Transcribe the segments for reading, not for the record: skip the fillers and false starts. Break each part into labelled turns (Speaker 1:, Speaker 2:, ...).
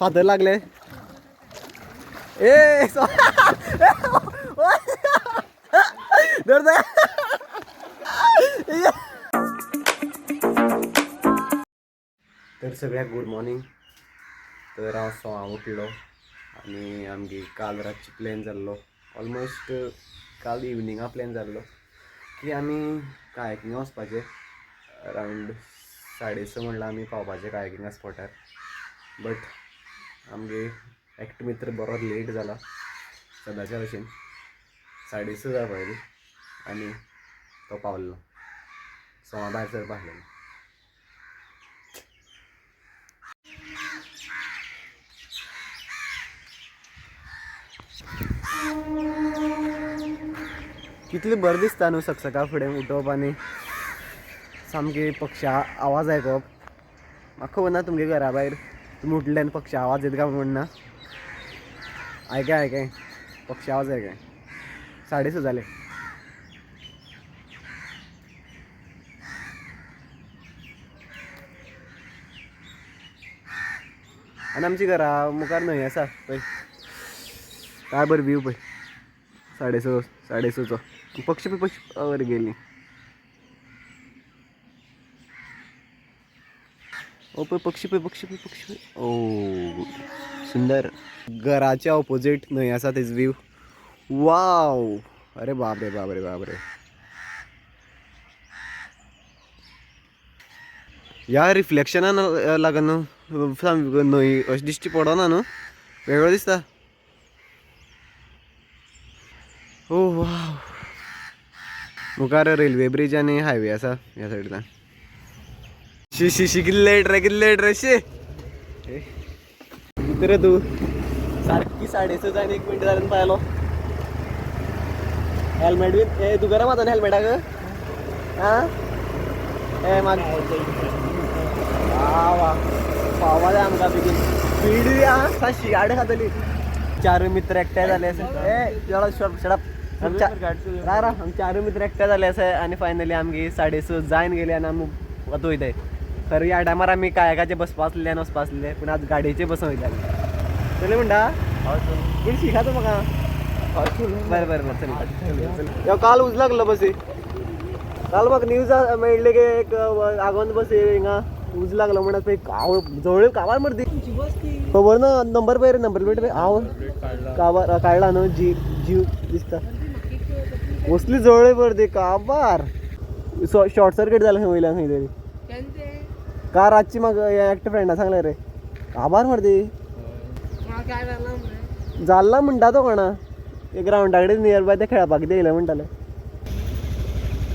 Speaker 1: फातर लागले. ए धर. तर सगळ्याक गुड मॉर्निंग. तर हांव सवां उठलो आनी आमगे काल रातची प्लॅन जाल्लो, ऑलमोस्ट काल इवनिंगा प्लॅन जाल्लो की आमी कायाकिंगा वचपाचें. अरावंड 6:30 म्हणल्यार आमी पावपाचें कायाकिंगा स्पॉटार. बट आमगे एकटो मित्र बरो लेट जाला सदांच्या भशेन. 6:30 जावपा पयलीं आनी तो पावलो. सवा भायर सरपा आसलेलो. कितलें बरें दिसता न्हू सकाळ फुडें उठप आनी सामकी पक्षा आवाज आयकप. म्हाका खबर ना तुमगे घरा भायर तुमी उठले आनी पक्षी आवाज येता काय म्हण ना. आयकाय आयकाय, पक्षी आवाज आयकाय. 6:30 जाले. आनी आमच्या घरा मुखार न्हंय आसा पळय, काय बरें व्यू पळय. 6:30, 6:30चो. पक्षी पळय, पक्षी वर गेली. ओ पळय पक्षी पळय, पक्षी पळय, पक्षी पळय. ओ सुंदर. घराच्या ऑपोजीट न्हंय आसा, तेज व्यू वाव. अरे बाप रे बाप रे बाप रे. ह्या रिफ्लेक्शनान लागून सामकी न्हंय अशें दिश्टी पडना न्हू, वेगळो दिसता. ओ वाव. मुखार रेल्वे ब्रिज आनी हायवे आसा ह्या सायडींतल्यान. शी शी शी, कितले लेट रे, कितले लेट रे. शी कितें रे तूं, सारकी 6:30 जावन 1 मिनट जालें पायलो. हेल्मेट बी ए तूं गरम आसा न्ही हेल्मेटाक. आं ए माग वा वा पावपा जाय आमकां बेगीन. स्पीड बी आहा सातशी गाडी खातली. चारूय मित्र एकठांय जाले आसा. ए शट. रा रा, आमी चारूय मित्र एकठांय जाले आसा आनी फायनली आमगे 6:30 जायन गेली आनी आमी आतां वयताय. खरें ह्या टायमार आमी कायकाचे बसपा आसले आनी वचपा आसले, पूण आज गाडयेचे बसून वयताले. चल म्हणटा, पूण शिकात म्हाका. बरें बरें बरें, चल चल. यो काल उज लागलो बसी. काल म्हाका न्यूज मेळ्ळी की एक आगोंद बसी हिंगा उज लागलो म्हणून. पळय काव जवळ काबार मर्दी, खबर ना. नंबर पळय रे, नंबर प्लेट पळय. हांव काबार काडला न्हू. जी जीव दिसता कसली जवळ पडती काबार. शॉर्ट सर्किट जालें खंय वयल्यान खंय तरी. का रातची म्हाका एकट्या फ्रेंडा सांगलें रे, काबार मर्दी जाल्ला म्हणटा तो. कोणा ते ग्रावंडा कडेन नियर बाय ते खेळपाक कितें येयले म्हणटाले.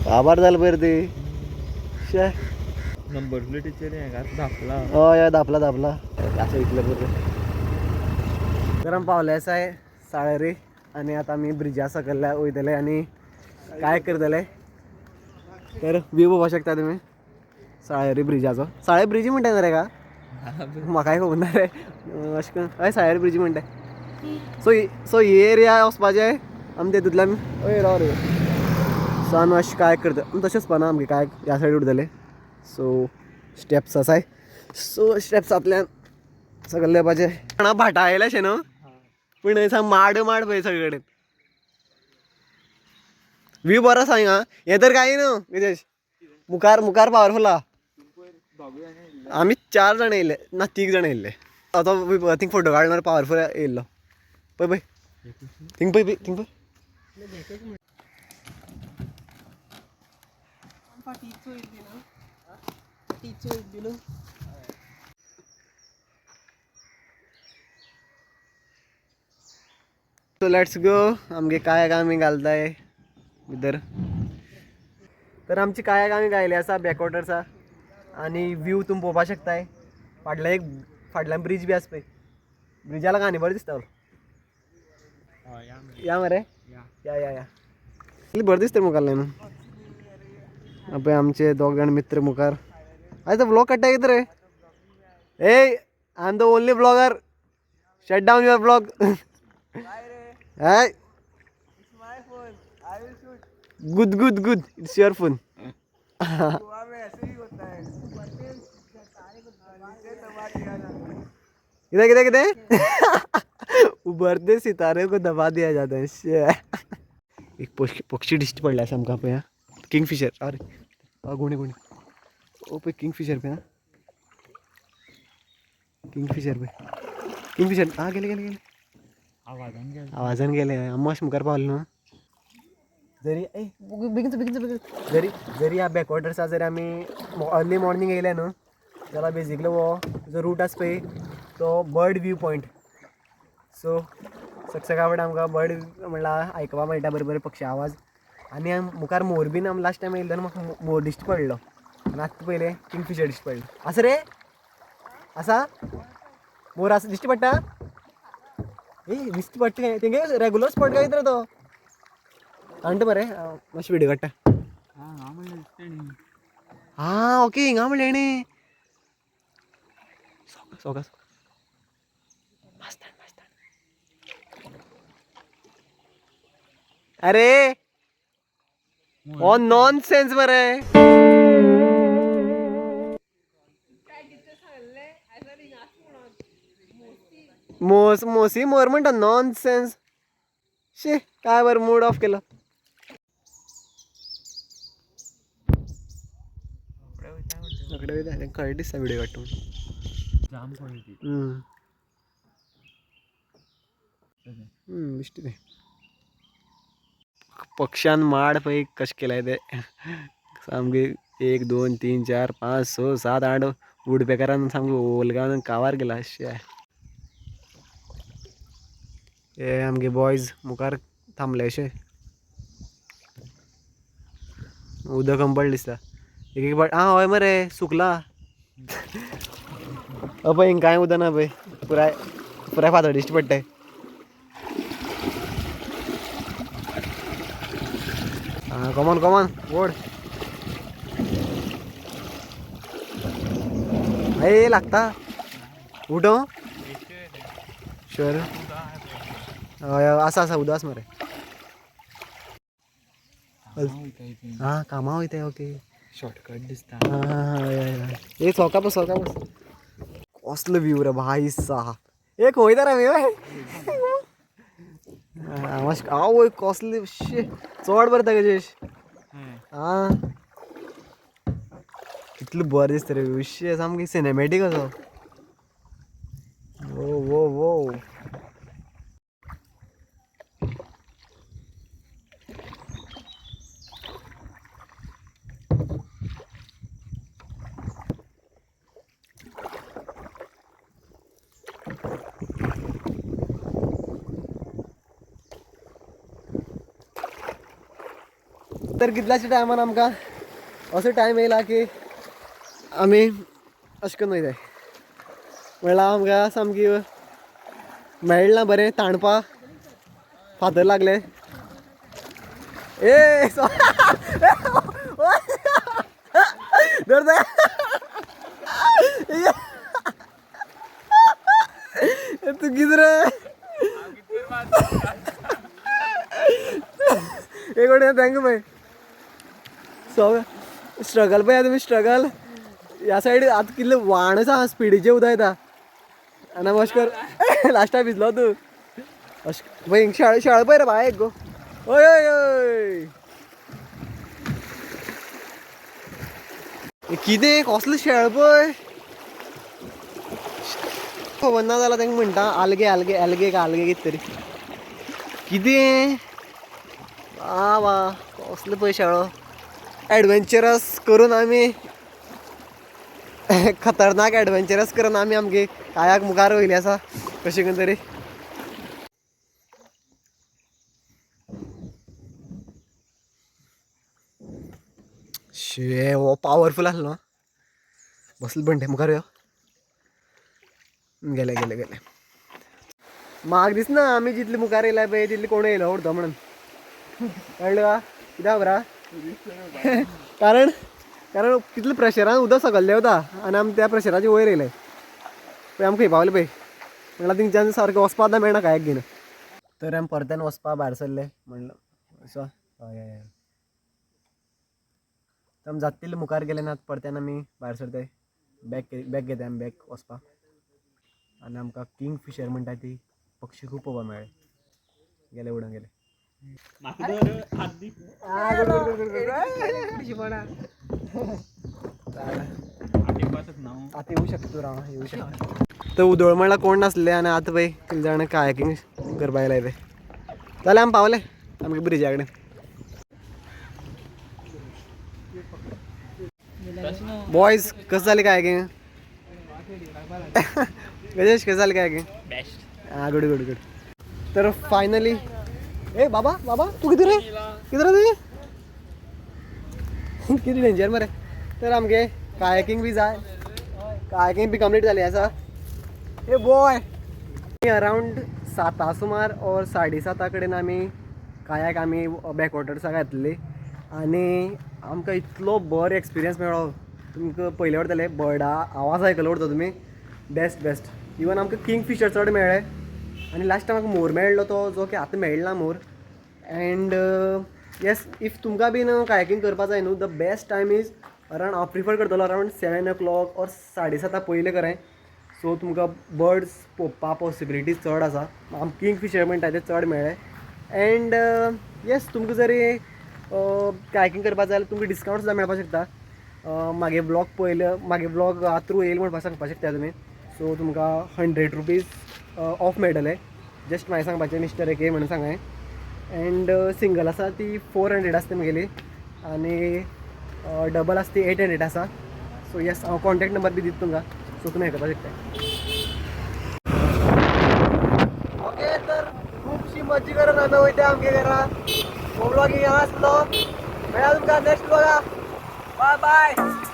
Speaker 1: काबार जालें पयर ती. शे.
Speaker 2: नंबर प्लेटीचेर हें धापला.
Speaker 1: हय हय, धापला धापला. असं इतलें बरें. तर आमी पावले आसाय साळेरी आनी आतां आमी ब्रिजा सकयल्या वयतले आनी काय करतले. तर व्यू पळोवपाक शकता तुमी साळेरी ब्रिजाचो. साळे ब्रिज म्हणटा न्हू रे का, म्हाकाय खबर ना रे. अशें करून हय साळेरी ब्रिज म्हणटा. सो सो ही एरिया वचपाचें आमी तेतूंतल्यान. हय राव रे. सो आमी अशें काय करता, आमी तशें वचपाना, आमगे काय ह्या सायड उरतले. सो स्टेप्स आसाय, सो स्टेप्सांतल्यान सगळे देवपाचें. कोणा भाटा आयले अशें न्हू, पूण सांग माड माड पळय सगळे कडेन. व्यू बरो आसा हिंगा. हें तर कांय न्हू विदेश मुखार मुखार पावरफुल आहा. आमी चार जाण येयल्ले ना, तीग जाण येयल्ले. आतां थिंग फोटो काडणार पावरफुल येयल्लो. पळय पळय थिंग, पळय पळय थिंग पळय. So let's go. आमगे कायाक आमी घालताय भितर. तर आमची कायाक आमी घायली आसा बॅकवॉटर आसा आनी व्यू तुमी पळोवपाक शकताय. फाटल्यान एक फाटल्यान ब्रीज बी आसा पळय. ब्रिजा लागून आनी बरें दिसता. या मरे, या या या. इतलें बरें दिसता मुखारल्यान. पळय आमचे दोग जाण मित्र मुखार. आयज तो व्लॉग काडटा कितें रे? ए I am the only vlogger, shut down your vlog. Hey, good good good, it's your phone. कितें कितें कितें उबरते सितारे को दबा दिया जाता है। शे. एक पक्षी पक्षी दिश्टी पडले आसा आमकां पळय. किंगफिशर. अरे गुणे गुणे ओ पळय किंगफिशर पळय. किंगफिशर पळय, किंगफिशर. आ गेले गेले गेले.
Speaker 2: आवाजान गेले.
Speaker 1: आवाजान गेले. आमी मुखार पावले न्हू. जरी ए बेगीन बेगीन बेगीन. जरी जरी ह्या बॅकवॉटर्सा जरी आमी अर्ली मॉर्निंग येयले न्हू जाल्यार बेजिकली हो जो रूट आसा पळय तो बर्ड व्यू पॉयंट. सो सकाळ फुडें आमकां बर्ड म्हणल्यार आयकपाक मेळटा बरे बरे पक्षी आवाज. आनी मुखार मोर बीन आमी लास्ट टायम येयल्लो तेन्ना म्हाका मोर दिश्टी पडलो आनी आतां पयलें किंगफिशर दिश्टी पडलो. आसा रे, आसा मोर आसा दिश्टी पडटा. ए दिश्टी पडटा तेंगे रेगुलर स्पॉट काय रे तो. आणटा मरे मातशें व्हिडियो काडटा.
Speaker 2: हांगा म्हणलें दिसता न्ही.
Speaker 1: आं ओके, हिंगा म्हणलें हेणें. सोका सोका सोका. मस्त मस्त. अरे हो नॉन सेन्स मरे. मोस मोसी मोर म्हणटा नॉन सेन्स. शी काय बरं मूड ऑफ केलो. रोखडे वयता तेंका कळटा दिसता व्हिडियो काडटा म्हणून.
Speaker 2: जाम पडली.
Speaker 1: दिश्टी तें पक्षान माड पळय कशें केलाय ते सामके 1 2 3 4 5 6 7 8 वुडपेकरान सामकें ओलगान कावार केला. शे हे आमगे बॉयज मुखार थांबले अशे. उदक कंबळ दिसता एक एक पाट. आं हय मरे सुकला. पळय हिंगा कांय उदक ना पळय, पुराय पुराय फातर दिश्टी पडटाय. आं कमॉन कमॉन वोड. ए लागता उठो शुअर. हय आसा आसा उदक आसा मरे. आं कामां वयताय. ओके
Speaker 2: शॉर्टकट दिसता.
Speaker 1: आं हय हय हय. ए सोका बस सोका बस. कसलो व्यू रे भाई साहब. ए खंय वयता रे आमी? हय आवय कसले शे चड बरें ताका जयेश. आं कितलो बरें दिसता रे व्यू. शे सामकी सिनेमॅटीक असो. वो वो वो. तर कितल्याशा टायमान आमकां असो टायम येयला की आमी अशें करून वयताय म्हणल्यार आमकां सामकी मेळना बरें ताणपा फातर लागले. ए धर तूं कितें रे. एक वटेन thank you भाई. सो स्ट्रगल पळया तुमी स्ट्रगल. ह्या सायड आतां कितले व्हाण आसा स्पिडीचे उदक येता आनी आमी अशें कर लास्टाक भिजलो तूं अशें पळय. शेळ शेळ पळय रे बाय एक गो. हय हय हय कितें कसलें शेळ पळय. खबर ना जाल्यार तांकां म्हणटा आलगे आलगे आलगे काय आलगे कितें तरी कितें. वा वा कसलो पळय शेळो. एडवेंचरस करून आमी खतरनाक एडवेंचरस करून आमी आमगे कायाक मुखार वयली आसा कशें करून तरी. शे हो पावरफूल आसलो. बसलो बंटे मुखार यो. गेले गेले गेले. म्हाका दिसना आमी जितले मुखार येयला पळय तितले कोण येयलो उरता म्हणून. कळ्ळें तुका कित्याक खबर आहा? कारण कारण कितले प्रेशरान उदक सकयल देंवता आनी आमी त्या प्रेशराचे वयर येयले पळय. आमकां खंय पावले पळय म्हणल्यार थिंगच्यान सारकें वचपाक आतां मेळना कांय घेवन. तर आमी परत्यान वचपा भायर सरले म्हणलं सो हय हय हय. आमी जाता तितले मुखार गेले ना. परत्यान आमी भायर सरताय. बॅग बॅग घेताय आमी बॅग वचपाक. आनी आमकां किंग फिशर म्हणटा ती पक्षी खूब पळोवपाक मेळ्ळे. गेले उडून गेले.
Speaker 2: म्हाका धर हात दी. आटेक ना.
Speaker 1: आता येऊ शकतो राव, येऊ शकतो. तर उदळ म्हणला कोण नासले आनी आतां पळय कितले जाण कायाकींग करपाक येयले ते. जाल्यार आमी पावले आमगे ब्रिजा कडेन. बॉयज, कसं जालें कायाकींग? गजेश, कसं जालें कायाकींग?
Speaker 2: बेस्ट.
Speaker 1: हा, गुड गुड गुड. तर फायनली, ए बाबा बाबा, तू किती रे, किती रे तुझे, किती डेंजर मरे. तर आमगे कायाकींग बी जाय, कायाकींग बी कंप्लीट जाली आसा. ए बॉय, अरावंड साता सुमार और 7:30 कडेन आमी कायाक आमी बॅकवॉटर्साक घातली आनी आमकां इतलो बरो एक्सपिरियन्स मेळ्ळो. तुमकां पयले वरतले बर्डा आवाज आयकलो उरता तुमी. Best best. इवन आमकां किंग फिशर चड मेळ्ळे आनी लास्ट टायम आमकां मोर मेळ्ळो तो जो की आतां मेळना मोर. एंड येस, if तुमकां बीन कायाकींग करपा जाय न्हू, the best time is around, हांव प्रिफर करतलो अरावंड 7 o'clock or 7:30 पयलें कराय. सो तुमकां बर्ड्स पळोवपा पॉसिबिलिटीज चड आसा. आम किंग फिशर म्हणटा ते चड मेळ्ळे. एंड येस, तुमकां जरी कायाकींग करपा जाय जाल्यार तुमकां डिस्कावंट सुद्दां मेळपाक शकता. मागे ब्लॉग पळयले, मागे ब्लॉग थ्रू येयल म्हणपाक सांगपाक शकता तुमी. सो तुमकां 100 रुपीज ऑफ मेळटले. जस्ट मागीर सांगपाचें मिस्टर एके म्हणून सांगाय. एंड सिंगल आसा ती 400 आसता तुमगेली आनी डबल आसा ती 800 आसा. सो येस, हांव कॉन्टेक्ट नंबर बी दिता तुमकां, सो तुमी हें करपाक शकता. ओके, तर खुबशी मज्जा करून आमी वयता आमगे घरा. हो ब्लॉग हांगा आसलो. मेळ्ळा तुमकां नेक्स्ट ब्लॉगा. Bye bye.